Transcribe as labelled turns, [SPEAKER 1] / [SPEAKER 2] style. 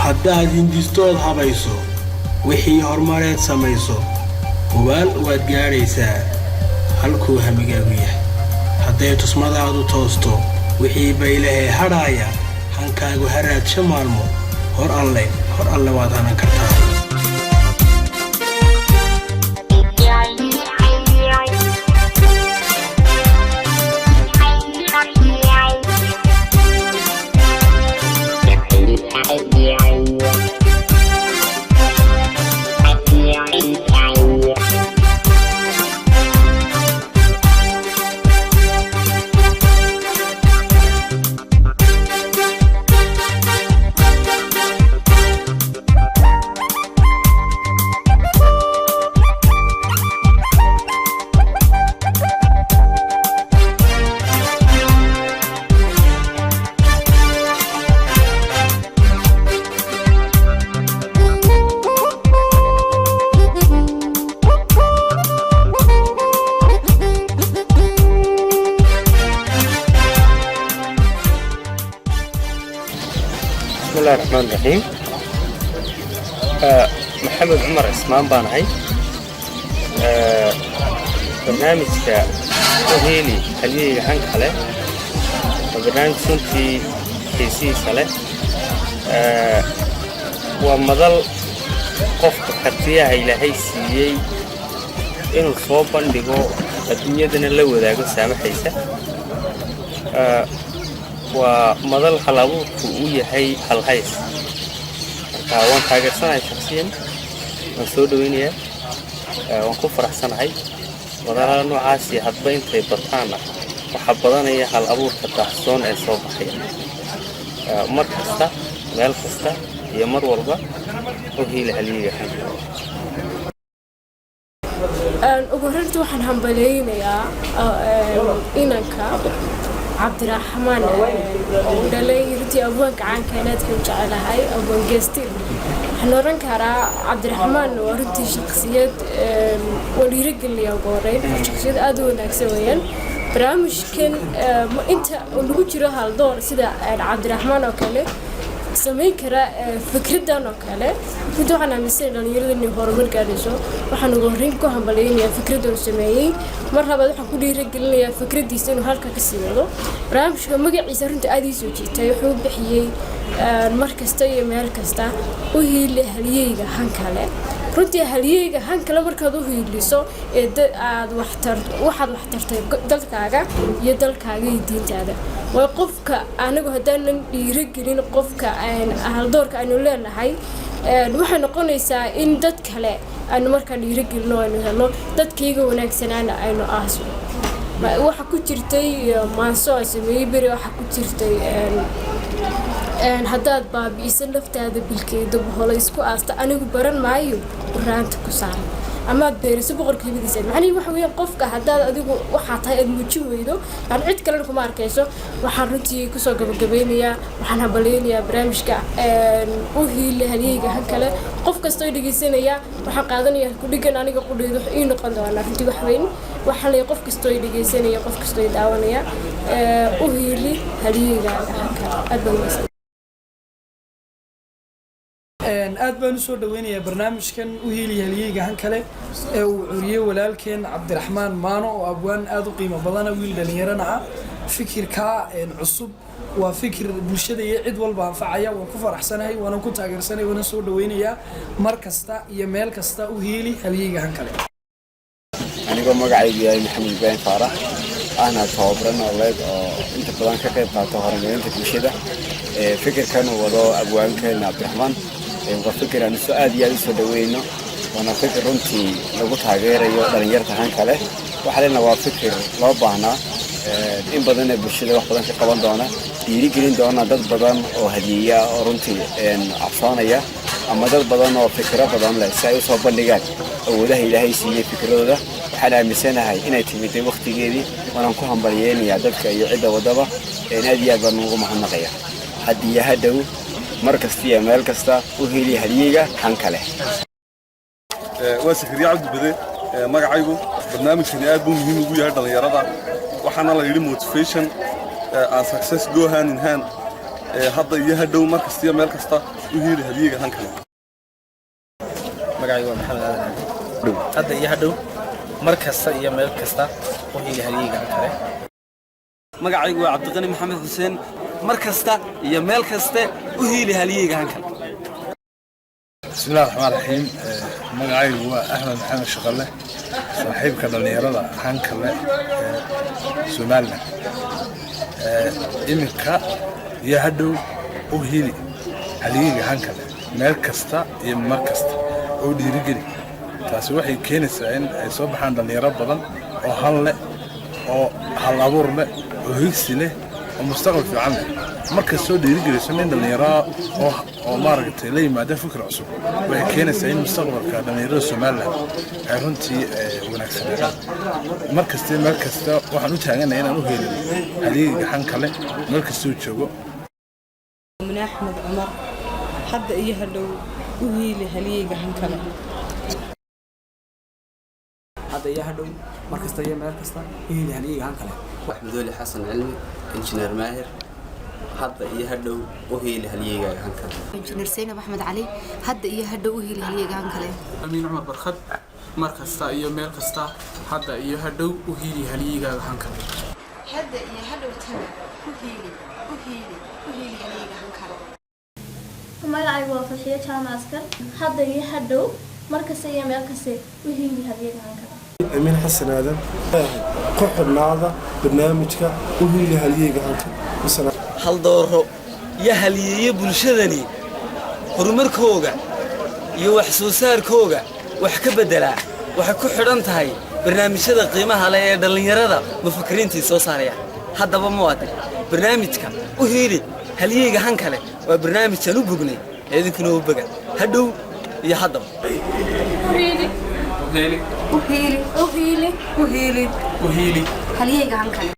[SPEAKER 1] Haddaad hindistood habayso, wixii horumareed samayso, hubaal waad gaadhaysaa halkuu hamigaagu yahay. Hadday tusmadaadu toosto, wixii baylahee hadhaaya, hankaagu haraadsho maalmo, hor Alle, hor Alle waad hanan kartaa.
[SPEAKER 2] Bismillahi Raxmaan Raxiim. Maxamed Cumar Cismaan baan ahay. Barnaamijka U Hiili Halyeyga Hanka Leh waa barnaamij runtii xiisihiisa leh. Waa madal qofka kartiyaha Ilaahay siiyey inuu soo bandhigo, adduunyadana la wadaago saamaxaysa. Waa madal hal abuurku uu yahay halhays. Marka waan taageersanahay shaksiyan, waan soo dhaweynayaa, waan ku faraxsanahay. Madalaha noocaasi hadba intay bataanna, waxaa badanaya hal abuurka daahsoon ee soo baxaya. Mar kasta, meel kasta iyo mar walba, U Hiili Halyeyga Hanka.
[SPEAKER 3] Ugu horreynta waxaan hambaleynayaa inanka Cabdiraxmaan oo u dhalay runtii abwaanka caanka aadka u jecelahay, Abwaan Geestir. Waxaan oran karaa Cabdiraxmaan waa runtii shaqsiyad waa dhiirigelinayaa. Ugu horreyn shaqsiyad aada u wanaagsan weeyaan. Barnaamijkan inta lagu jiro haldoor sida Cabdiraxmaan oo kale samayn kara fikraddan oo kale, runtii waxaan aaminsanahay dhalinyarada inay horumar gaadhayso. Waxaan ugu horreyn ku hambaleynayaa fikradda uu sameeyey. Mar labaad waxaan ku dhiirigelinayaa fikraddiisa inuu halka kasii wado. Barnaamijka magaciisa runtii aada ii soo jiitay. Wuxuu bixiyey "Mar kasta iyo meel kasta u hiili halyeyga hankale". Runtii halyeyga hankale markaad u hiiliso ee aad waxtar, waxaad waxtartay dalkaaga iyo dalkaaga iyo diintaada. Way qofka anagu haddaanan dhiirigelin qofka haldoorka aynu leenahay, waxay noqonaysaa in dad kale aynu markaa dhiirigelino, aynu helno dadkayga wanaagsanaana aynu aasno. Waxa ku jirtay maanso ay sameeyey beri, waxaa ku jirtay: "Haddaad baabi'iso naftaada, bilkeeda boholo isku aasta, anigu baran maayo quraanta ku saaran, amaad beeriso boqorka hibadiisa." Macnihii waxa weeyaan, qofka haddaad adigu waxaa tahay aad muujin weydo, yani cid kalena kuma arkayso. Waxaan runtii kusoo gabagabeynayaa, waxaan hambaleynayaa barnaamijka U Hiili Halyeyga Han Kale. Qof kastoo dhegeysanaya waxaan qaadanaya kudhigan aniga qudheyda wax ii noqon doonaa runtii wax weyn. Waxaan leeyahay qof kastoo dhegeysanaya, qof kastoo daawanaya, u hiili halyeygaaga Han Kale. Aad baan umahadsantay.
[SPEAKER 4] Aad baan usoo dhaweynayaa barnaamijkan U Hiili Halyeyga Han Kale ee uu curiyey walaalkeen Cabdiraxmaan Maano, oo abwaan aada u qiimo badana, wiil dhalinyarana ah. Fikirkaa cusub waa fikir bulshada iyo cid walba anfacaya. Waan ku faraxsanahay, waanan ku taageersanahay, waanan soo dhaweynayaa. Mar kasta iyo meel kasta, u hiili halyeyga han kale.
[SPEAKER 5] Anigoo magacaygu yahay Maxamed Ibraahim Faarax, ahna tababare nololeed oo inta badan ka qayb qaata horumarinta bulshada, fikirkan uu wado abwaankeena Cabdiraxmaan waa fikir aan aad iyo aad usoo dhaweyno, waana fikir runtii lagu taageerayo dhalinyarta han kale. Waxaa leena waa fikir loo baahnaa in badan ee bulshada wax badan ka qaban doona, dhiirigelin doona dad badan oo hadiyeya oo runtii cabsoonaya, ama dad badan oo fikiro badan leh, si ay usoo bandhigaan awoodaha Ilaahay siiyey fikradooda. Waxaan aaminsanahay inay timiday wakhtigeedii, waanaan ku hambalyeynayaa dadka iyo cidda wadaba. Aad iyo aad baan ugu mahadnaqaya. Hadiyo hadhow, mar kasta iyo meel kasta, u heli halyeyga han kale.
[SPEAKER 6] Waa Sakariya Cabdi Bade magacaygu. Barnaamijkani aad buu muhiim ugu yahay dhallinyarada, waxaana la yidhi motivation and success go hand in hand. Hadda iyo hadhow, mar kasta iyo meel kasta, u hiili halyeyga han kale.
[SPEAKER 7] Magacaygu waa Maxamed Aadan Cabdi. Hadda iyo hadhow, mar kasta iyo meel kasta, u hiili halyeyga han kale.
[SPEAKER 8] Magacaygu waa Cabdiqani Maxamed Xuseen. Mar kasta iyo meel kaste, u hiili halyeyga han kale.
[SPEAKER 9] Bismi illahi raxmaan raxiim. Magacaygu waa Axmed Maxamed Shaqale, saaxiibka dhallinyarada hankale ee Somaliland. Iminka iyo hadhow, u hili halyeyga hankale meel kasta iyo mar kasta oo dhiirigeli. Taasi waxay keenaysaa in ay soo baxaan dhallinyaro badan oo han leh, oo hal abuur leh, oo higsi leh, oo mustaqbal fiican leh. Marka soo dhiirigeliso nin dhallinyaro oo maaragtay la yimaada fikir cusub, waxay keenaysaa in mustaqbalka dhallinyarada Somaliland ay runtii wanaagsanaadaan. Mar kasta, meel kasta, waxaan u taaganahay inaan u helin halyeyga han kale meel kastuu joogo.
[SPEAKER 10] Mune Axmed Cumar. Hadda iyo hadhow, u hiili halyeyga han kale.
[SPEAKER 11] Hadda iyo hadhow, mar kasta iyo meel kasta, u hiili halyeyga han kale.
[SPEAKER 12] Axmed Weli Xasan Cilmi, Injineer Maahir. Hadda iyo hadhow, u hiili halyeygaaga han kale.
[SPEAKER 13] Injineer Zaynab Axmed Cali. Hadda iyo hadhow, u hiili halyeyga han kale.
[SPEAKER 14] Amiin Cumar Barkhad. Mar kasta iyo meel kasta, hadda iyo hadhow, u hiili halyeygaaga han kale.
[SPEAKER 15] Hadda iyo hadhow taga, u hiili, u hiili, u hiili halyeyga han kale.
[SPEAKER 16] Magacaygu waa Fashiyo Jaamac Askar. Hadda iyo hadhow, mar kasta iyo meel kaste, u hiili halyeyga han kale.
[SPEAKER 17] Amiin Xasan Aadan. Ku xidhnaada barnaamijka u hiili halyeyga hanka.
[SPEAKER 8] Hal dooro iyo halyeeye bulshadani horumarkooga iyo wax soo saarkooga wax ka beddelaa waxay ku xidhan tahay barnaamijyada qiimaha leh ee dhallinyarada mufakiriintii soo saaraya. Haddaba muwaadin, barnaamijka u hiili halyeyga han kale waa barnaamijaan u bognay ee idinkuna u boga, hadhow iyo haddaba.
[SPEAKER 3] Uhiili.
[SPEAKER 14] Uhiili.
[SPEAKER 3] Uhiili.
[SPEAKER 13] Uhiili.
[SPEAKER 14] Uhiili.
[SPEAKER 13] Halyeyga han kale.